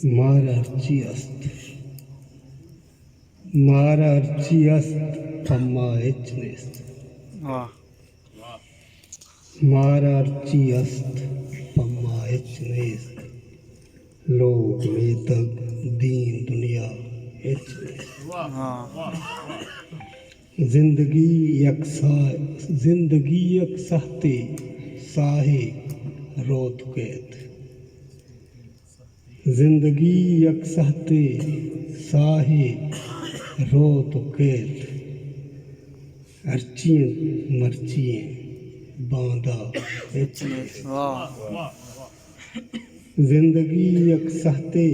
مارا ہرچی است، مارا ہرچی است، پہ ما ہچ نیست۔ واہ۔ مارا ہرچی است، پہ ما ہچ نیست۔ لوگ، میتگ، دین، دنیا، ہچ نیست۔ واہ۔ زندگی یک ساہ، زندگی یک سہتے ساہے روت کیت۔ زندگی یک سہتے ساہے روت کیت۔ ہرچی انت مرچی انت، باندا ہچ نیست۔ واہ۔ زندگی یک سہتے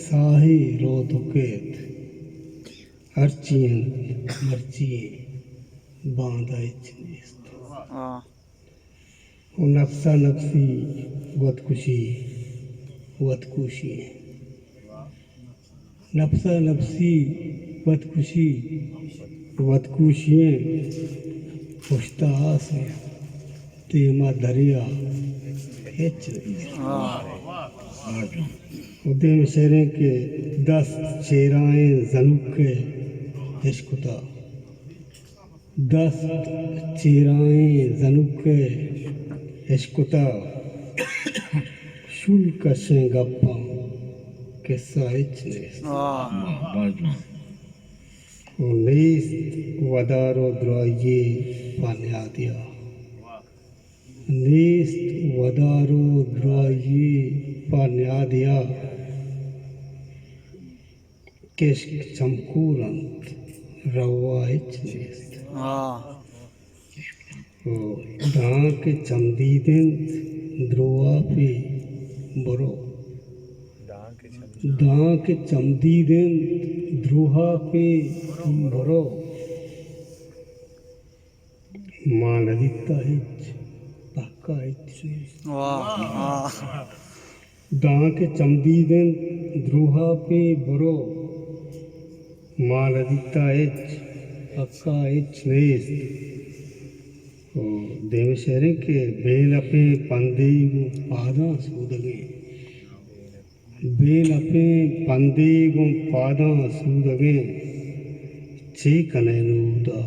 ساہے روت کیت۔ ہرچی انت مرچی انت، باندا ہچ نیست۔ واہ۔ و نفسا نفسی وت کشی، وت کوشی انت۔ نفسا نفسی وت کشی، وت کوشی انت۔ پشتا آس انت، دیما دریا ہچ نیست۔ و دیم شعریں کہ دست چیرائیں زنوکے اشکتا۔ دست چیرائیں زنوکے اشکتا، شول کشیں گپاں کسہ ہچ نیست۔ واہ۔ و نیست ودار و درائیے پہ نیادیا، نیست ودار و درائیے پہ نیادیا۔ کشک چمکور انت، روا ہچ نیست۔ آ۔ و دانکہ چمدید انت، دروہا پہ برو۔ دانکہ چمدید انت، دروہا پہ برو۔ ما نہ دیتا ہچ، پکا ہچ نیست۔ واہ، واہ۔ دانکہ چمدید انت، دروہا پہ برو۔ ما نہ دیتا ہچ، پکا ہچ نیست۔ و دیم شعریں کہ بے نپیں پندے گوں پاداں سودگیں۔ بے نپیں پندے گوں پاداں سودگیں، چے کنئے نوں اودا؟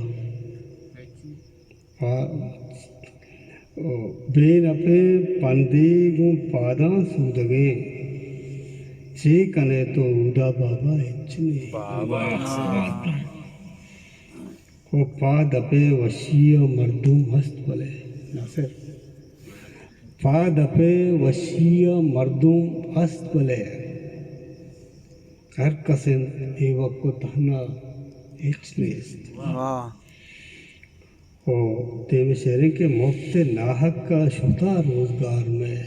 پا-، او، بے نپیں پندے گوں پاداں سودگیں، چے کنئے تو اودا بابا ہچ نیست۔ بابا۔ و پا دپے وشی ء مردم ہست بلے ناصر، پا دپے وشی ء مردم ہست بلے ہر کس انت ایوک و تہنا ہچ نیست۔ واہ۔ و دیم شعریں کہ مفت ناحق ء شتا روزگار مئے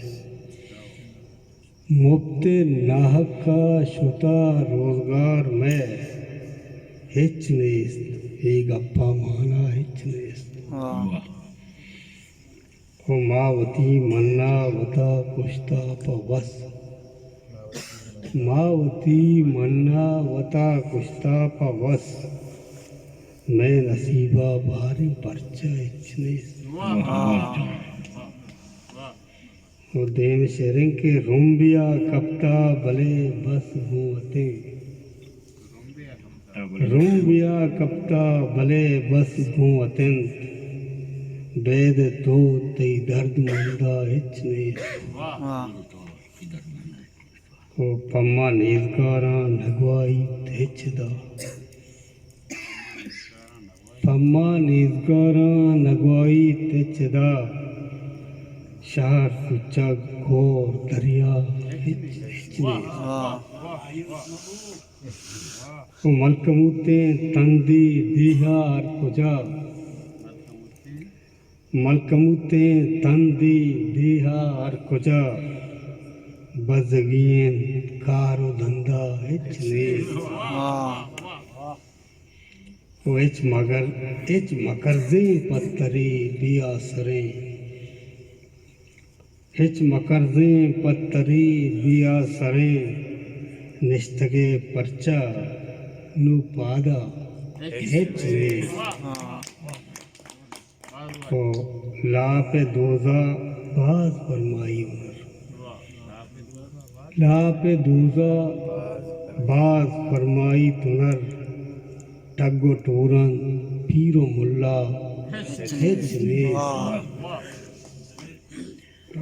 مفت ناحق ء شتا روزگار مئے ہچ نیست، اے گپا مانا ہچ نیست۔ واہ۔ و ما وتی منا وتا کشتا پہ وس، ما وتی منا وتا کشتا پہ وس، مئے نصیبا باریں پرچا ہچ نیست۔ واہ۔ و دیم شعریں کہ رمبیا کپتا بلے بس گوں وتیں۔ رمبیا کپتا بلے بس گوں وتنت۔ بید تو تئی درد مندا ہچ نیست۔ واہ۔ و پما نیزگاراں نگوائیت ہچ ادا۔ پما نیزگاراں نگوائیت ہچ ادا، شہر سوچگ کور دریا ہچ، ہچ نیست۔ واہ۔ و ملکموتیں تندی دیہا ہر کجا، ملکموتیں تندی دیہا ہر کجا، بزگی انت کار و دندا ہچ نیست۔ واہ۔ و ہچ مگر، ہچ مکرزیں پہ تری بے آسریں، ہچ مکرزیں پہ تری بے آسریں، نشتگے پرچا نوں پادا ہچ نیست۔ و لاپ دوزا باز برمائی ہنر۔ لاپ ءِ دوزا باز فرمائیت ہنر، ٹگ و ٹورن، پیر و ملا ہچ نیست۔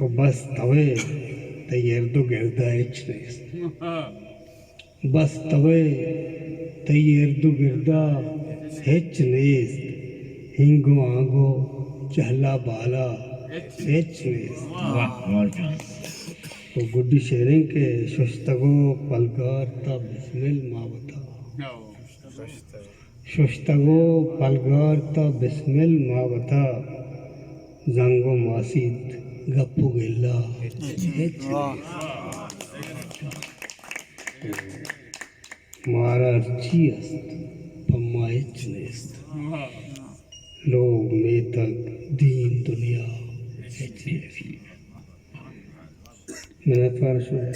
و بس توئے تئی ارد و گردا ہچ نیست۔ بس توئے تئی ارد و گردا ہچ نیست۔ ہنگ و آنگ و چہلا بالا ہچ نیست۔ واہ، واہ جان۔ و گڈی شعریں کہ ششتگو پلگار تا بسمل ما وتا۔ ششتگو پلگار تا بسمل ما وتا، زنگ و ماسیت گپ و گلا ہچ نیست۔ مارا ہرچی است پہ ما ہچ نیست۔ لوگ، میتگ، دین، دنیا ہچ نیست۔ منتوار شمئے۔